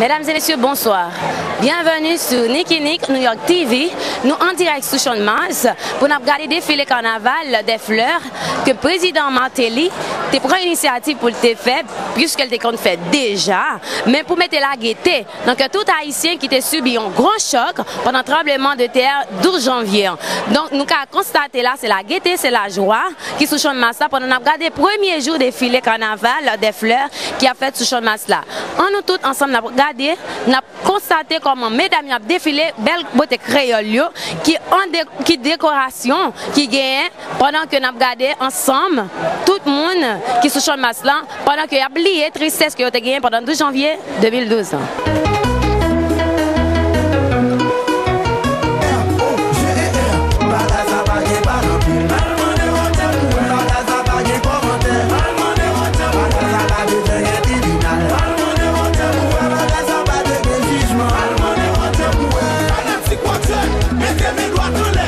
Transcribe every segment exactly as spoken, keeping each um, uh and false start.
Medam e mesye, bonswa. Byenveni sou Nikinik New York T V. Nou an dirèk sou Channmas pou n ap gade defile Carnaval des Fleurs ke prezidan Martelly te pran inisyativ pou l te fè, piske l te konn fè deja, men pou mete lagete nan kè tout Ayisyen ki te sibi yon gwo chòk pandan tranbleman de tè douz janvye an. Donk, nou ka konstate la, se lagete, se lajwa ki sou Channmas la pandan n ap gade premye jou defile Carnaval des Fleurs ki ap fèt sou Channmas la. An nou tout ansanm n ap gade, n ap konstate kòman medam yo ap defile, bèl bote kreyòl yo, ki an de-, ki dekorasyon ki genyen pandan ke n ap gade ansanm tout moun ki sou Channmas la, pandan ke y ap bliye tristès ke yo te genyen pandan douz janvye de mil douz lan. Fanatik Bondye, mete men dwat anlè,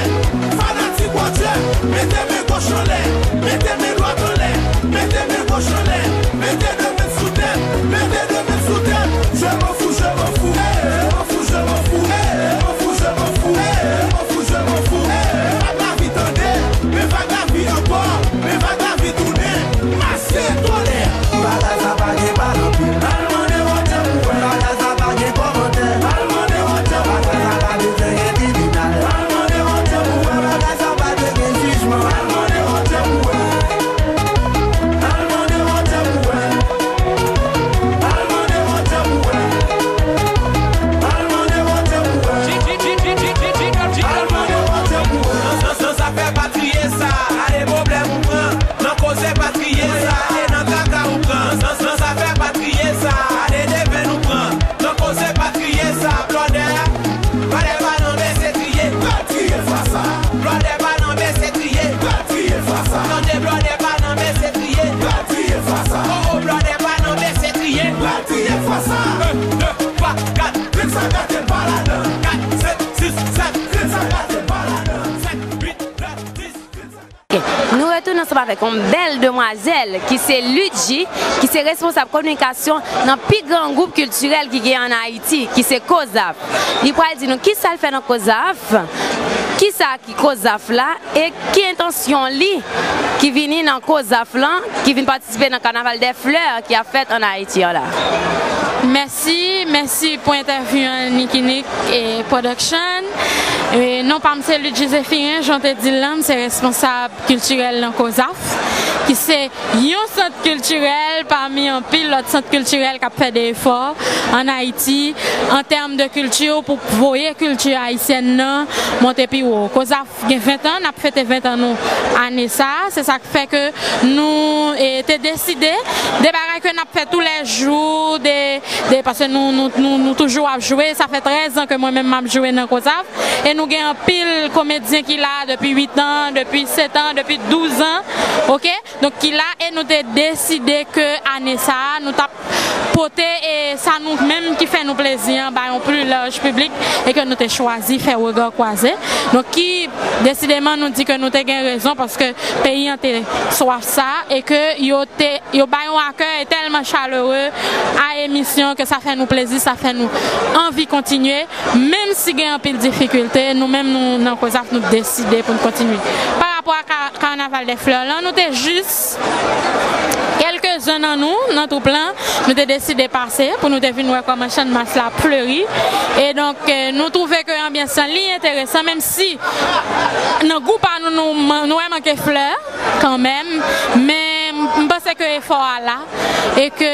mete men goch anlè, mete men dwat anlè, mete men goch anlè, mete de men sou tèt, mete de men sou tèt. Je m'en fous, je m'en fous, eh, je m'en fous, je m'en fous, eh, je m'en fous, eh, je m'en fous, je m'en fous, eh. Vag lavi tande, men vag lavi ankò, men vag lavi tounen. Mase tolè. Bagay sa pa gen bal anpil. Al mande wotè pou wè. Bagay sa pa gen kòmantè. Al mande wotè pou wè. Bagay sa pa bezwen gen tribinal. Al mande wotè pou wè. Bagay sa pa dwe gen jijman. Al mande wotè pou wè. Al mande wotè pou wè. Al mande wotè pou wè. Al mande wotè pou wè. Al mande wotè pou wè. Nan, nan, nan zafè patriye sa, ale pwoblèm ou pran. Nan koze patriye sa, ale nan traka ou pran. Nan, nan zafè patriye sa, ale devenn ou pran. Nan koze patriye sa, blòdè. Blòdè pa nan bese kriye. Pral kriye fwa sa. Blòdè pa nan bese kriye. Pral kriye fwa sa. Tande blòdè pa nan bese kriye. Pral kriye fwa sa. Oh, oh, blòdè pa nan bese kriye. Pral kriye fwa sa. Un, deux, trois, quatre. Grenn sa gate l pa ladan. Kat, senk, sis, sèt. Grenn sa gate l pa ladan. Sèt, uit, nèf, dis. Nou retounen ansanm avèk yon bèl demwazèl ki se Ludji, ki se responsab kominikasyon nan pi gran gwoup kiltirèl ki gen ann Ayiti, ki se Kozaf. Li pral di nou kisa l fè nan Kozaf, kisa ki Kozaf la, e ki entansyon li ki vini nan Kozaf lan, ki vin patisipe nan Kanaval dè Flè ki ap fèt ann Ayiti an la. Mèsi, mèsi pou entèvyou an, Nikinik e Production. E non pa m se Ludji Zéphirin, jan w te di l lan, m se responsab kiltirèl nan Kozaf, ki se yon sant kiltirèl pami anpil lòt sant kiltirèl k ap fè de efò ann Ayiti an tèm de kilti pou voye kilti ayisyèn nan monte pi wo. Kozaf gen ven tan, n ap fete ven tan nou ane sa a. Se sa k fè ke nou, e, te deside de bagay ke n ap fè toulèjou, de, de, paske nou, nou, nou, nou toujou ap jwe. Sa fè trèz an ke mwen menm m ap jwe nan Kozaf. E nou gen anpil komedyen ki la depi uit an, depi sèt an, depi douz an, oke? Donk, ki la, e nou te deside ke ane sa a, nou t ap pote, e, sa nou menm ki fè nou plezi an bay yon pli laj piblik, e ke nou te chwazi fè Rega Kwaze. Donk, ki, desideman, nou di ke nou te gen rezon, paske peyi an te swaf sa, e ke yo te, yo bay yon akèy tèlman chalere a emisyon ke sa fè nou plezi, sa fè nou anvi kontinye. Menm si gen anpil difikilte, nou menm nou nan Kozaf, nou deside pou n kontinye. Pa rapò a ka-, Kanaval dè Flè lan, nou te jis, kèlke zen nan nou, nan twoup lan, nou te deside pase pou nou te vin wè kòman Channmas la ap fleri. E donk, eh, nou twouve ke anbyans lan li enteresan, menm si nan gwoup pa nou, nou man-, nou wè manke flè kanmenm, men m panse ke efò a la, e ke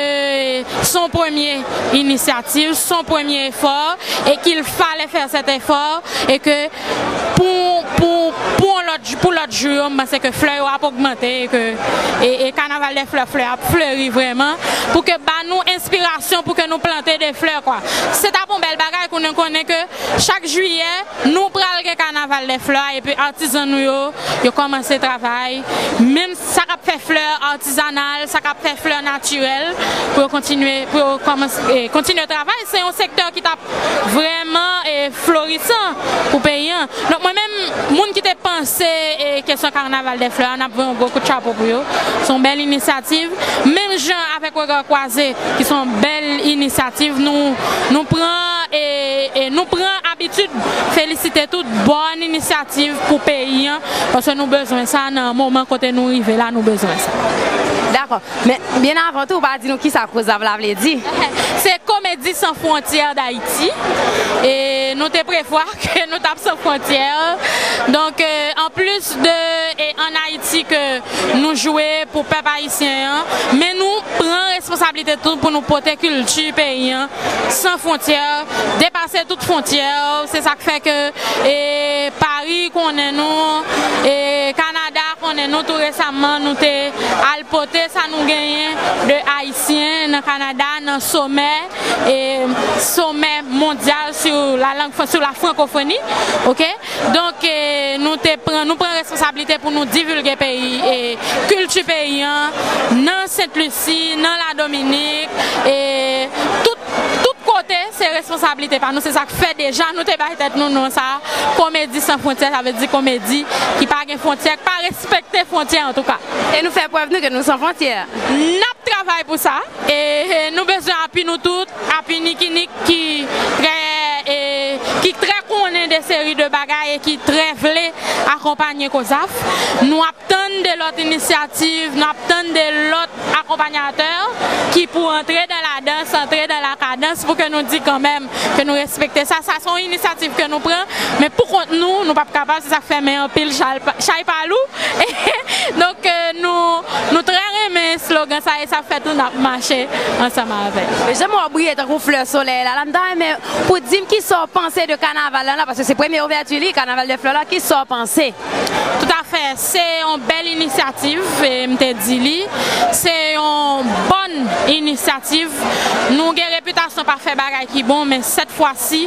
se yon premye inisyativ, se yon premye efò, e qu'il fallait faire cet effort, e ke pou, pou, pou yon lòt, pou lòt jou yo, m panse ke flè yo ap ogmante, e ke, e, e Kanaval dè Flè, flè ap fleri vrèman, pou ke ba nou enspirasyon, pou ke nou plante de flè, kwa. Se t ap yon bèl bagay, konnen, konnen ke chak jiyè, nou pral gen Kanaval dè Flè, epi atizan nou yo, yo kòmanse travay. Menm sa k ap fè flè atizanal, sa k ap fè flè natirèl, pou yo kontinye, pou yo kòmanse, eh, kontinye travay. Se yon sektè ki t ap vrèman, eh, florisan pou peyi an. Donk, mwen menm, moun ki te panse, eh, kesyon Kanaval dè Flè a, n ap voye yon gwo kout chapo pou yo. Se yon bèl inisyativ. Menm jan avèk Rega Kwaze, ki se yon bèl inisyativ, nou, nou pran, e, e nou pran abitid felisite tout bòn inisyativ pou peyi an, paske nou bezwen sa nan moman kote nou rive la, nou bezwen sa. Dakò. Men, byen avan tou, ou pa di nou kisa COSAF la vle di. Se Komedi San Fwontyè Dayiti. E nou te prevwa ke nou t ap san fwontyè. Donk, e, anplis de, e, ann Ayiti ke nou jwe pou pèp ayisyen an, men nou pran responsablite tou pou nou pote kilti peyi an san fwontyè, depase tout fwontyè. Se sa k fè ke, e, Pari konnen nou, e, Kanada konnen nou. Tou resaman, nou te al pote sa nou genyen de Ayisyen nan Kanada, nan somè, e, somè mondyal sou la lang, sou la frankofoni, oke? Donk, e, nou te pran, nou pran responsablite pou nou divilge peyi, e, kilti peyi an, nan Sent Lisi, nan Ladominik, e, tout, tout kote, se responsablite pa nou. Se sa k fè deja nou te bay tèt nou non sa, Komedi San Fwontyè, sa vle di komedi ki pa gen fwontyè, ki pa respekte fwontyè antouka. E nou fè prèv nou ke nou san fwontyè. N ap travay pou sa. E, e nou bezwen apui nou tout, apui Nikinik ki trè, e, ki trè konnen de seri de bagay e ki trè vle akonpanye COSAF. Nou ap tann de lòt inisyativ, n ap tann de lòt akonpanyatè ki pou antre dan ladans, antre dan lakadans pou ke nou di kanmenm ke nou respekte sa. Sa se yon inisyativ ke nou pran, men pou kont nou, nou p ap kapab, se sa k fè men anpil chay pa, chay pa lou. Donk, e, nou, nou trè renmen slogan sa e sa fè tou n ap mache ansanm avè l. Jan m wè w briye tankou flè solèy la, la, m ta renmen pou di m kisa w panse de kanaval la, la, paske se premye ouvèti li, Kanaval dè Flè la, kisa w panse? Toutafè, se yon bèl inisyativ, e m te di li. Se yon bòn inisyativ. Nou gen repitasyon pa fè bagay ki bon, men sèt fwa si,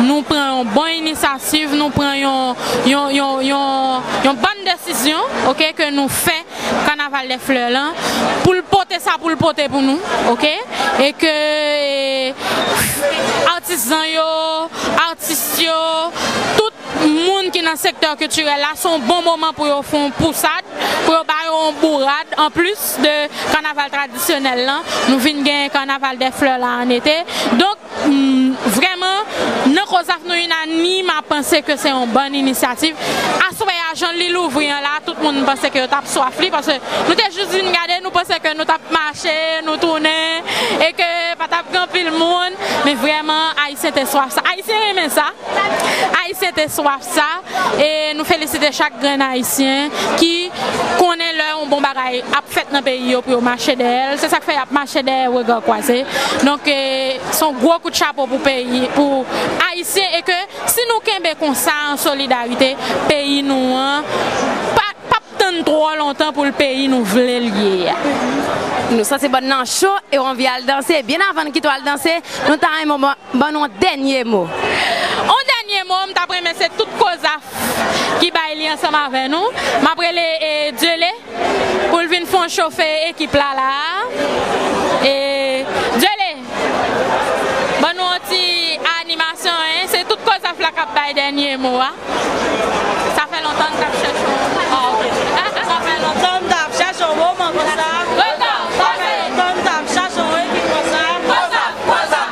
nou pran yon bon inisyativ, nou pran yon, yon, yon, yon, yon bòn desizyon, oke, ke nou fè Kanaval dè Flè lan, pou l pote sa pou l pote pou nou, oke? E ke, e, atizan yo, atis yo, tout moun ki nan sektè kiltirèl la, se yon bon moman pou yo fè yon pousad, pou yo ba yo yon bourad, anplis de kanaval tradisyonèl lan, nou vin gen Kanaval dè Flè la an ete. Donk, mm, vrèman, nan COSAF nou inanim a panse ke se yon bòn inisyativ. Aswè a, jan li louvri an la, tout moun panse ke yo t ap swaf li, paske nou te jis vin gade, nou panse ke nou t ap mache, nou tounen, e ke pa t ap gen anpil moun, men vrèman, Ayisyen te swaf sa. Ayisyen renmen sa. Ayisyen te swaf sa, e nou felisite chak grenn Ayisyen ki konnen lè yon bon bagay ap fèt nan peyi yo pou yo mache dèyè l. Se sa k fè y ap mache dèyè Rega Kwaze. Donk, e, se yon gwo kout chapo pou peyi, pou Ayisyen, e ke si nou kenbe konsa an solidarite, peyi nou an pa, p ap tann twò lontan pou l peyi nou vle l ye a. Nou santi bòn nan cho e w anvi al danse. Byen avan n kite w al danse, nou ta renmen w ban, ban nou yon dènye mo. Yon dènye mo, m t ap renmen se tout COSAF ki bay li ansanm avè nou. M ap rele, e, Dyele pou l vin fè yon chofe ekip la la a. E, Dyele, ban nou yon ti animasyon, en. Se tout COSAF la k ap bay dènye mo a. Sa fè lontan n t ap chèche yon... Ah, ok. Sa fè lontan m t ap chèche yon moman konsa. Sa fè lontan m t ap chèche yon ekip konsa.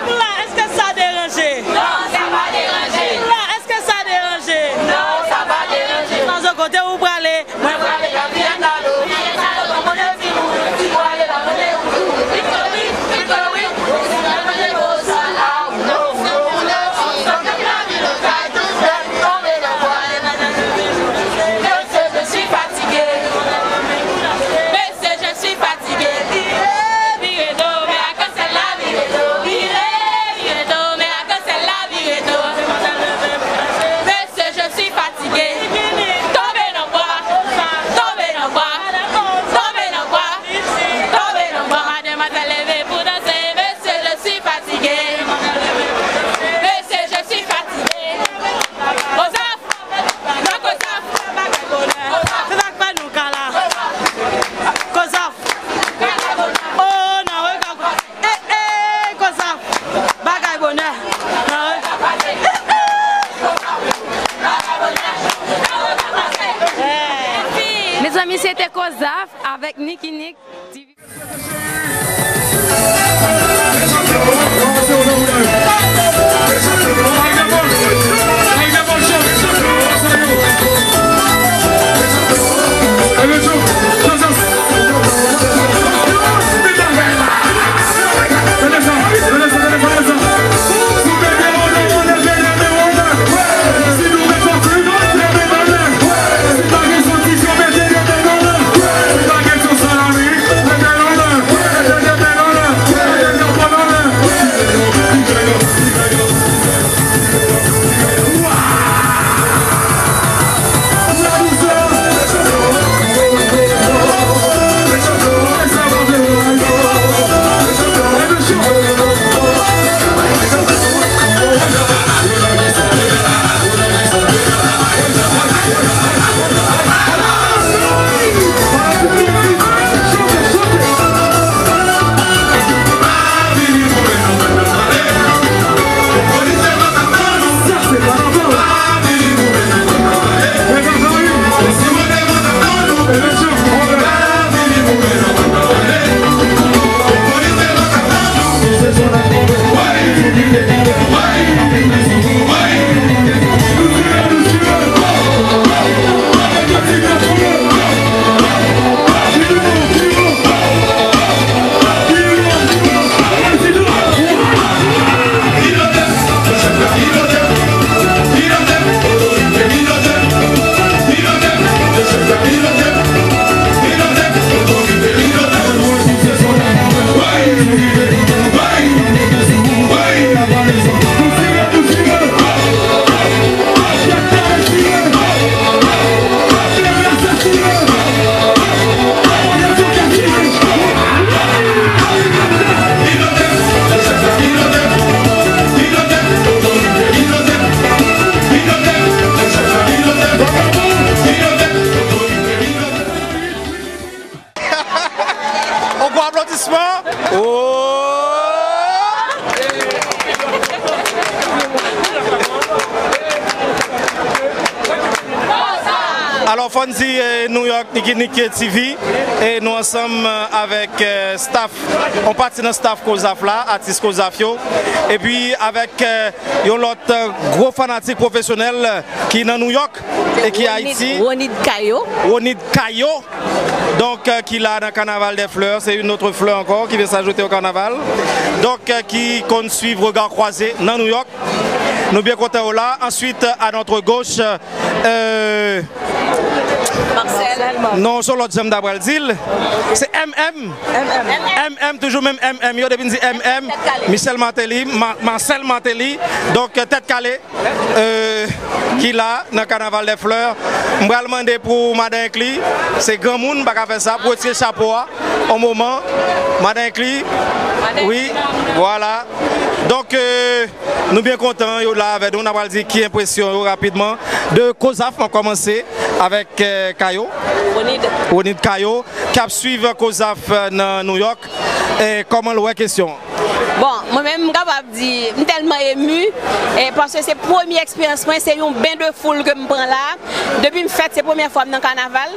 Pou la, èske sa deranje? Non, sa pa deranje. Pou la, èske sa deranje? Non, sa pa deranje. Mazo, kote ou prale? Mwen prale Gabriel Dalo. Mwen prale Gabriel Dalo. Zaf avèk Nicky Nick T V. On gwo aplodisman. Oh! Alò, fò n di, eh, New York, Nicky Nicky T V, e nou ansanm, eh, avèk, eh, staff, yon pati nan staff Kozaf la, atis Kozaf yo, epi avèk, eh, yon lòt, eh, gwo fanatik pwofesyonèl, eh, ki nan New York e ki Ayiti. Ronid Kayo. Ronid Kayo. Donk, euh, ki la nan Carnaval des Fleurs, c'est une autre fleur encore qui vient s'ajouter au carnaval. Donk, euh, ki konn swiv Regard Croisé nan New York. Nou byen kontan yo la. Ensuite, à notre gauche, euh, Marcel. Non, se lòt jan m ta pral di l. Se M M. M M. M M, toujou menm M M yo, depi n di M M. Michel Martelly, Ma-, Marcel Martelly. Donk, euh, Tèt Kale. euh, ki la nan Carnaval des Fleurs. M pral mande pou madan Enkli, se granmoun, pa ka fè sa, pou retire chapo a, yon moman. Madan Enkli, wi, vwala. Donk, euh, nou byen kontan, yo la avèk nou. N a pral di ki enpresyon yo rapidman. De Kozaf, m ap kòmanse avèk, euh, Kayo. Ronid. Ronid Kayo, k ap swiv Kozaf, euh, nan New York. E kòman l wè kesyon an? Bon, mwen menm, m kapab di, m tèlman emu, e paske se premye eksperyans mwen, se yon ben de foul ke m pran la. Depi m fèt, se premyè fwa m nan kanaval.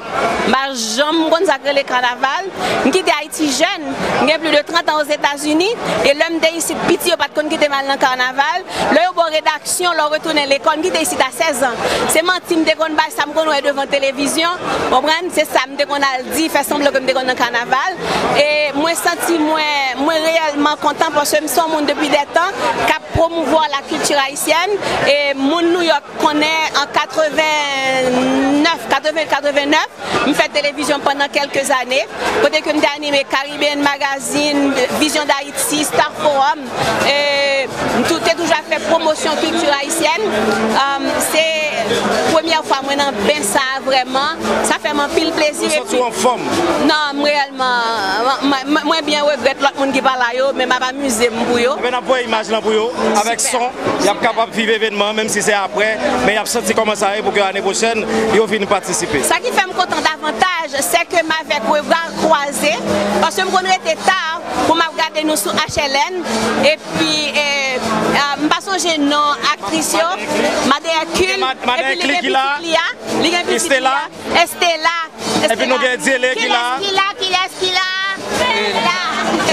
M pa janm konn sa k rele kanaval. M kite Ayiti jèn, m gen plis de trant an Ozetazini, e lè m te isit piti, yo pa t konn kite m al nan kanaval. Lè yo ba w redaksyon, lè w retounen lekòl, m kite isit a sèz an. Se manti m te konn bay, sa m konn wè devan televizyon, konprann? Se sa m te konn al di, fè sanblan ke m te konn nan kanaval. E mwen santi mwen, mwen reyèlman kontan paske m se yon moun depi dè tan k ap pwomouvwa la kilti ayisyèn. E moun New York konnen an katreven nèf, katreven, katreven nèf, m fè televizyon pandan kèlke zane, kote ke m te anime Caribbean Magazine, Vision d'Haïti, Star Forum. E m tou, te toujou ap fè pwomosyon kilti ayisyèn. Um, se premyè fwa mwen nan ben sa a vrèman. Sa fè m anpil plezi. Ou santi w anfòm? Non, m reyèlman, mwen, mwen, mwen byen regrèt lòt moun ki pa la yo, men m ap amize m pou yo. Ebyen, n ap voye imaj lan pou yo, avèk son, y ap kapab viv evènman an, menm si se aprè, men y ap santi kòman sa ye pou ke ane pwochèn, yo vin patisipe. Sa ki fè m Kontan davantaj, sè ke m avèk Rega Kwaze, paske m konn rete ta pou m ap gade nou sou H L N, epi, eh, ah, m pa sonje non aktris yo, Madan Hercule, Mad-, Madan epi li Hercule gen ki la, pitit li a, li gen pitit li Estela. A, Estela. Epi nou gen Dyele ki la. Kilès ki la, kilès ki la?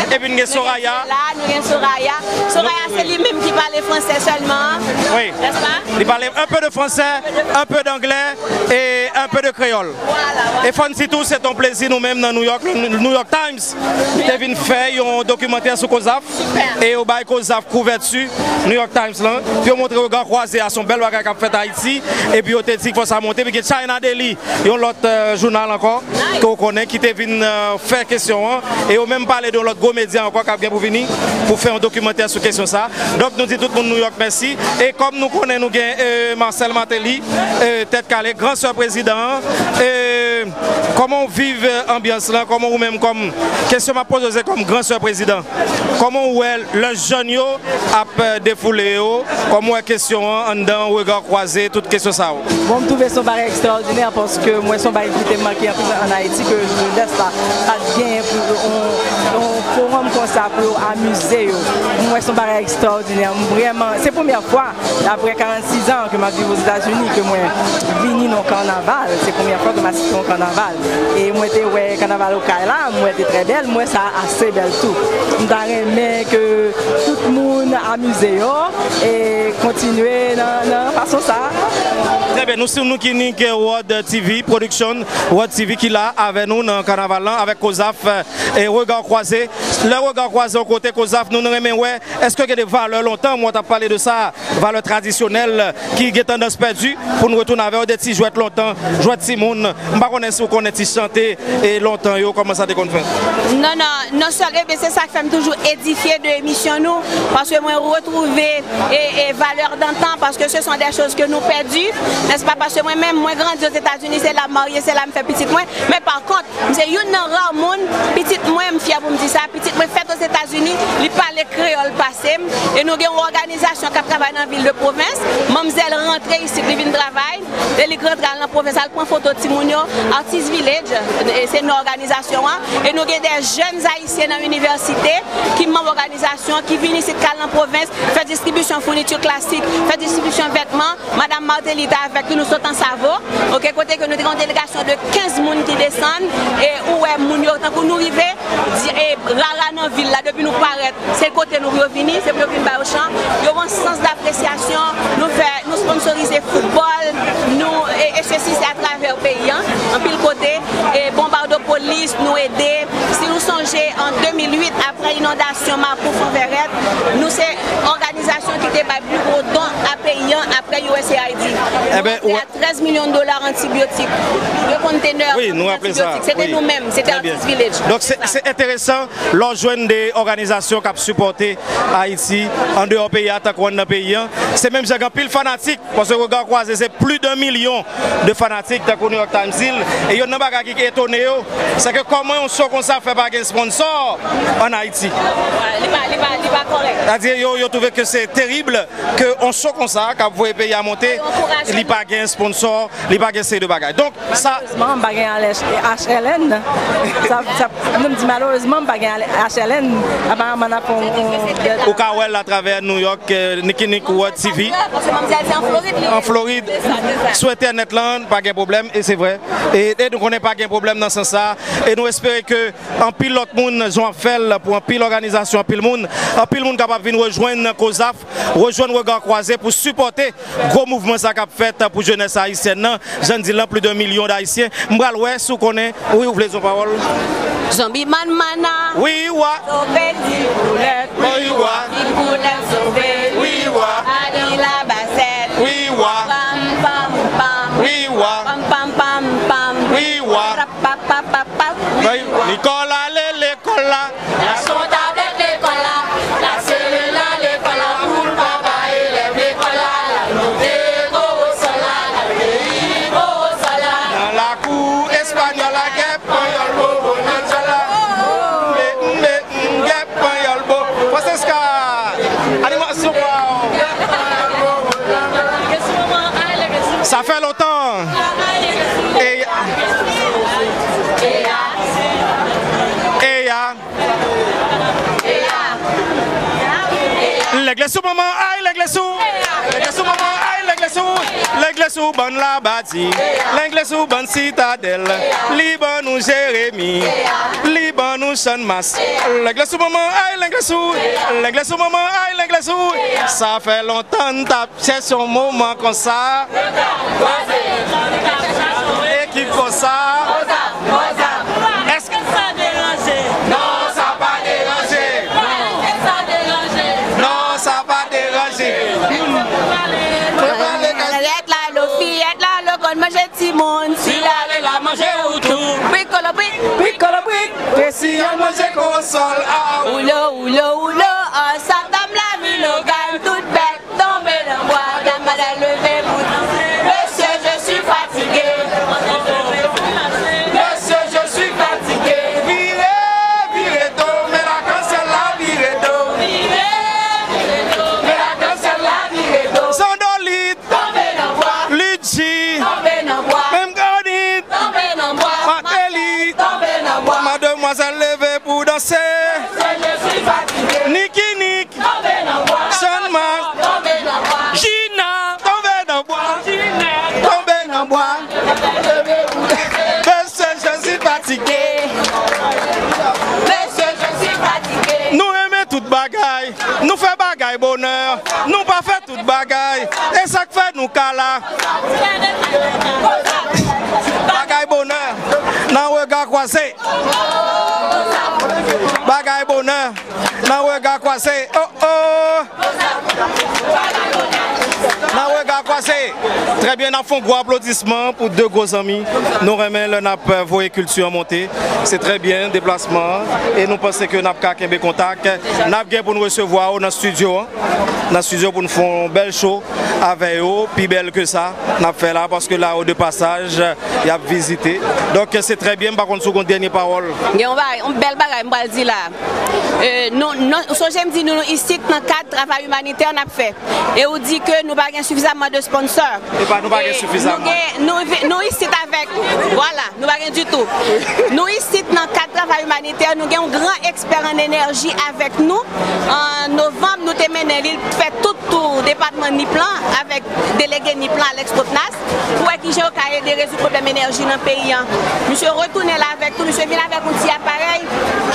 Epi nou gen Soraya. La, nou gen Soraya. Soraya, se li menm ki pale fransè sèlman. Wi. Nèspa? Li pale un peu de français, un peu d'anglais et un peu de créole. Vwala, vwala. E fò n di tou, se t on plezi nou menm nan New York, New York Times te vin fè yon dokimantè sou Kozaf. Super. E yo bay Kozaf kouvèti New York Times lan. Pou yo montre Rega Kwaze a, se yon bèl bagay k ap fèt Ayiti. Epi yo te di fò sa monte. Epi gen China Daily, yon lòt, euh, jounal ankò, ke w konnen, ki te vin, euh, fè kesyon an. E yo menm pale de yon lòt gwo medya ankò k ap gen pou vini, pou fè yon dokimantè sou kesyon sa. Donk, nou di tout moun New York mèsi. E kòm nou konnen, nou gen, euh, Marcel Martelly, euh, tèt kale, gran sè prezidan an. Euh, kòman w viv, euh, anbyans lan? Kòman ou menm kòm, kesyon m ap poze w se kòm gran sè prezidan. Kòman w wè lè jèn yo ap, euh, defoule yo? Kòman w wè kesyon an anndan Rega Kwaze, tout kesyon sa yo? Bon, m twouve se yon bagay ekstraòdinè paske m wè se yon bagay ki te manke anpil ann Ayiti, ke jenès la pa t genyen pou yon, yon fowòm konsa pou yo amize yo. M wè se yon bagay ekstraòdinè. M vrèman, se premyè fwa, apre karannsis an ke m ap viv Ozetazini, ke mwen vini nan yon kannaval. Se premyè fwa ke m asiste yon kannaval. E mwen te wè kannaval Okay la, m wè te trè bèl, m wè sa ase bèl tou. M ta renmen ke tout moun amize yo e kontinye nan, nan fason sa. Trè byen, nou, se nou ki nik World T V Production, World T V ki la avè nou nan kannaval lan, avèk Kozaf, e Rega Kwaze. Lè Rega Kwaze yon kote, Kozaf, nou, nou renmen wè, èske gen de valè lontan, mwen t ap pale de sa, valè tradisyonèl ki gen tandans pèdi, pou nou retounen avè yo, de ti jwèt lontan, jwèt timoun. M pa konnen si w konnen ti chante, e, lontan yo, kòman sa te konn fèt. Non, non, non sèl, e ben, se sa k fè m toujou edifye de emisyon nou, paske mwen retwouve, e, e, valè dantan, paske ce sont des choses que nous perdu, n'est-ce pas? Paske mwen menm, mwen grandi Ozetazini, se la m marye, se la m fè pitit mwen, men pa kont, m se youn nan ra moun, pitit mwen, m fyè pou m di sa, pitit mwen fèt Ozetazini, li pale kreyòl pase m, e nou gen yon òganizasyon k ap travay nan vil de pwovens, manmzèl rantre isit, li vin travay, e li k rantre al nan pwovens, al pran foto timoun yo, Artist Village, e se non òganizasyon an, e nou gen de jèn ayisyen nan inivèsite ki manm òganizasyon, ki vin isit, k al nan pwovens, fè distribisyon founiti klasik, fè distribisyon vètman, Madan Martelly te avèk nou, nou sot Ansavo, oke, kote ke nou te gen yon delegasyon de kenz moun ki desann, e ou wè moun yo, tankou nou rive, di, e, rara nan vil la, depi nou parèt, se kote nou pou yo vini, se pou yo vin ba yo chan, yo gen sans d'apresyasyon, nou fè, nou sponsorize foutbòl, nou, e, e sesi, se atravè peyi an, anpil kote, e Bonbadopolis, nou ede, si nou sonje, an de mil uit, apre inondasyon Mapou Fonvèrèt, nou se òganizasyon ki te bay pi gwo don a peyi an apre U S A I D. Eben, nou rantre a trèz milyon dola antibyotik, de kontenè antibyotik. Wi, nou raple sa. Se te nou menm, se te Artist Village. Donk, se, se enteresan lè w jwenn de òganizasyon k ap sipòte Ayiti, andeyò peyi a, tankou anndan peyi an. Se menm jan gen anpil fanatik, paske Rega Kwaze, se plis de milyon de fanatik, tankou New York Times di l. E yonn nan bagay ki etone yo, se ke kòman yon show konsa fè pa gen sponsor an Ayiti. Li pa, li pa, li pa kòrèk. Sètadi, yo, yo twouve ke se terib ke yon show konsa k ap voye peyi a monte, li pa gen sponsor, li pa gen seri de bagay. Donk, sa. Malerezman, m pa gen ale H L N. Sa, sa, non, m di malerezman, m pa gen ale H L N. Aparaman, n ap fè yon, yon. Ou ka wè l atravè New York, euh, Nicky Nick World T V. Paske manmzèl se an Florid li ye. An Florid. Se sa, se sa. Sou entènèt lan, pa gen pwoblèm, e se vrè. E, e nou konnen pa gen pwoblèm nan sans sa. E nou espere ke anpil lòt moun, jan w ap fè l pou anpil òganizasyon, anpil moun, anpil moun kapab vin rejwenn Kozaf, rejwenn Rega Kwaze pou sipòte gwo mouvman sa k ap fèt pou jenès ayisyèn nan. Jan n di l lan, plis de milyon d Ayisyen. M pral wè si w konnen. Wi, ou vle di yon pawòl? Zonbi Man Mana. Wi, wa. Sove ti poulèt. Wi, wa. Ti poulèt sove. Wi, wa. Adi la basèt. Wi, wa. Pam, pam, pam. Wi, wa. Pam, pam, pam, pam. Wi, wa. Rap, pap, pap, pap, pap. Wi, wa. Lekòl ale, lekòl la. Gason tablet lekòl la, lase l nan lekòl la, pou l pa bay elèv lekòl la, l al monte Korosòl la, l al peyi Korosòl la. Nan lakou espanyòl la, gen panyòl bobo nan djòl la. Mbe, mbe, m, gen panyòl bobo. Francisca, animasyon pa w. Sa fè lontan. E, Lenglesou manman, ay Lenglesou. Lenglesou manman, ay Lenglesou. Lenglesou bann Labadi. Lenglesou bann Sitadèl. Li ban nou Jeremi. Li ban nou Channmas. Lenglesou manman, ay Lenglesou. Lenglesou manman, ay Lenglesou. Sa fè lontan n t ap chèche yon moman konsa. Ekip konsa. Èske sa deranje? Non, sa pa deranje. Èske sa deranje? Non, sa pa deranje. Mwen prale kay. Fiyèt la, lo fiyèt la, lo konn manje timoun. Si l ale la manje ou tou. Prik kolobrik, prik kolobrik. Kreyòl manje konsòl. Ah, oulo, oulo, oulo. An sa dam la vin o gay, tout bèt tonbe nan bwa. Dam madan leve pou danse. Mesye, je suis fatigué. Mesye, je suis fatigué. Vire, vire do, men lakansèl la vire do. Men lakansèl la vire do. Zandolit. Tonbe nan bwa. Lidji. Tonbe nan bwa. Menm Granit. Tonbe nan bwa. Mateli. Tonbe nan bwa. Mademwazèl leve pou danse. Mesye, je suis fatigué. Nikinik. Tonbe nan bwa. Channmas. Tonbe nan bwa. Jina. Tonbe nan bwa. Jina. Tonbe nan bwa. Mesye, je suis fatigué. Mesye, je suis fatigué. Nou renmen tout bagay. Nou fè bagay bonè. Nou pa fè tout bagay. E sa k fè nou ka la. Bagay bonè. Nan rega kwaze. Bagay bonè. Nan rega kwaze. Oh, oh. Nan rega kwaze. Trè byen, n ap fè yon gwo aplodisman pou de gwo zanmi. Nou renmen lè n ap, euh, voye kilti an monte. Se trè byen, deplasman an. E nou panse ke n ap ka kenbe kontak. N ap gen pou n resevwa w nan estidyo an. Nan estidyo pou n fè yon bèl show avè yo. Pi bèl ke sa, n ap fè la, paske la yo de pasaj, y ap vizite. Donk, se trè byen, m pa konn si w gen yon dènye pawòl. Gen yon bagay, yon bèl bagay m pral di la. Euh, nou, nou, ou sonje m di nou, nou isit nan kad travay imanitè n ap fè. E ou di ke nou pa gen sifizaman de sponsor. E pa nou pa gen sifizaman. Nou gen, nou vi-, nou isit avèk, vwala, nou pa gen ditou. Nou isit nan kad travay imanitè, nou gen yon gran ekspè an enèji avèk nou. An novanm, nou te mennen li fè tout tou depatman Nip lan avèk delege Nip lan, Alex Popnas, pou wè kijan yo ka ede rezoud pwoblèm enèji nan peyi an. Misye retounen la avèk tou, misye vin avèk yon ti aparèy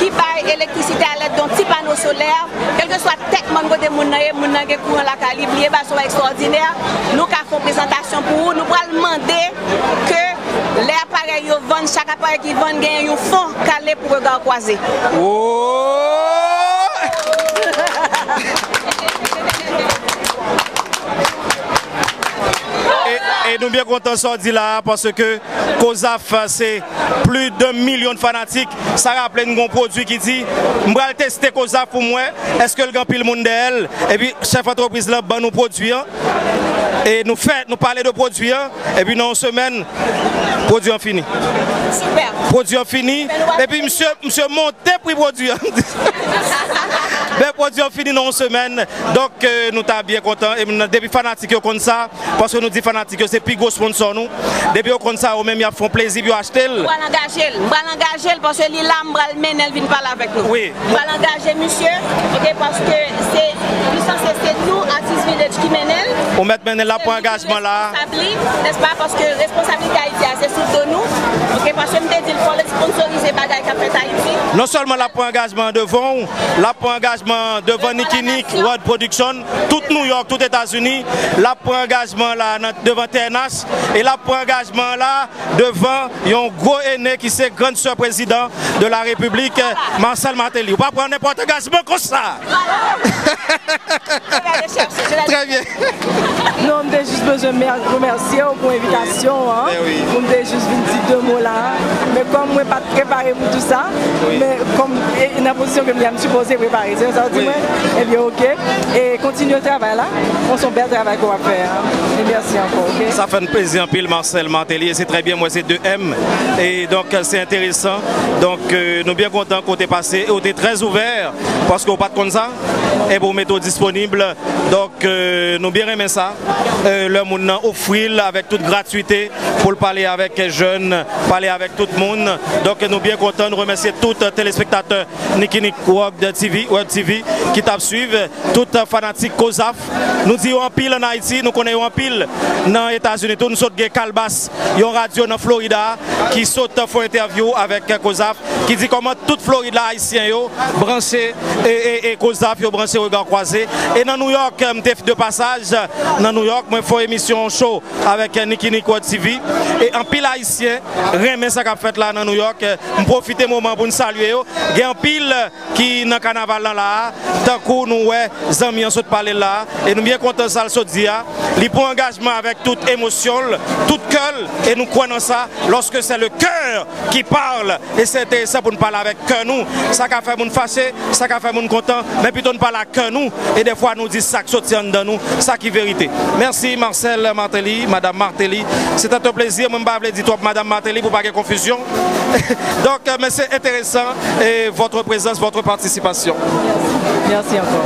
ki bay elektrisite alèd de yon ti pano solè. Kèlkeswa tèt mòn kote moun nan ye, moun nan gen kouran lakay li, bliye ba son ekstwòdinè. Nou ka fè yon prezantasyon pou ou. Nou pral mande ke lè aparèy yo vann, chak aparèy ki vann genyen yon fon k ale pou Rega Kwaze. Oh! E, e nou byen kontan sa w di la a, paske Kozaf, se plis de milyon de fanatik. Sa raple n gon pwodui ki di, "M pral teste Kozaf pou m wè èske l gen anpil moun dèyè l." Epi chèf antrepriz lan ban nou pwodui an. E nou fè, nou pale de pwodui an. Epi nan yon semèn, pwodui an fini. Sipè. Pwodui an fini. Epi misye, misye monte pri pwodui an. Men pwodui an fini nan yon semèn. Donk, euh, nou ta byen kontan. E m, depi fanatik yo konn sa, paske nou di fanatik yo se pi gwo sponsò nou. Depi yo konn sa, yo menm y ap fè yon plezi pou yo achte l. M pral angaje l. M pral angaje l paske li la, m pral mennen l vin pale avèk nou. Wi. M pral angaje misye, oke, paske se, li sanse se nou, Artist Village, ki mennen l. Ou mèt mennen l, l ap pran angajman la. Se li ki responsab li, nèspa, paske responsablite Ayiti a, se sou do nou. Oke, paske m te di l, fò l esponsorize bagay k ap fèt Ayiti. Non sèlman l ap pran angajman devan w, l ap pran angajman devan Nicky Nick World Production, tout New York, tout Etazini. L ap pran angajman la nan, devan T N H, e l ap pran angajman la devan yon gwo ene ki se grann sè prezidan de la Repiblik, Marcel Martelly. Ou pa pran nenpòt angajman konsa. Trè byen. Non, m te jis bezwen mè-, remèsye w pou envitasyon an. Pou m te jis vin di de mo la. Men kòm mwen pa t prepare pou tout sa, men kòm, e, nan pozisyon ke m ye a, m sipoze prepare. Se sa w di mwen? Ebyen, oke. E kontinye travay la. Bon, se yon bèl travay ke w ap fè a. E mèsi ankò, oke? Sa fè n plezi anpil, Marcel Martelly. E se trè byen, mwen se de M. E donk, se enteresan. Donk, euh, nou byen kontan ke w te pase. E w te trè ouvè, paske w pa t konn sa. Epi w mete w disponib. Donk, euh, nou byen renmen sa. Euh, lè moun nan ofri l avèk tout gratwite pou l pale avèk jèn, pale avèk tout moun. Donk, nou byen kontan, nou remèsye tout Telespektatè Nikinik World T V, World T V ki t ap swiv, tout fanatik Kozaf. Nou di yo anpil ann Ayiti, nou konnen yo anpil nan Etazini tou. Nou sot gen Kalbas, yon radyo nan Florida, ki sot fè entèvyou avèk Kozaf, ki di kòman tout Florid la, Ayisyen yo branche e, e, e Kozaf, yo branche Rega Kwaze. E nan Nouyòk, m te de pasaj nan Nouyòk, mwen fè yon emisyon show avèk Nikinik World T V. E anpil Ayisyen renmen sa k ap fèt la nan Nouyòk. M pwofite moman pou n salye yo. Gen anpil ki nan kanaval lan la a, tankou nou wè zanmi an sot pale la a, e nou byen kontan sa l sot di a. Li pran angajman avèk tout emosyon l, tout kè l, e nou kwè nan sa, lorsque c'est le cœur qui parle, e se enteresan pou n pale avèk kè nou. Sa ka fè moun fache, sa ka fè moun kontan, men pito n pale ak kè nou, e dèfwa nou di sa k soti anndan nou, sa ki verite. Mèsi Marcel Martelly, Madame Martelly. C'était un plaisir, mwen m pa vle di twòp Madame Martelly pou pa gen konfizyon. Donk, men se enteresan, e votre présence, votre participation. Merci encore.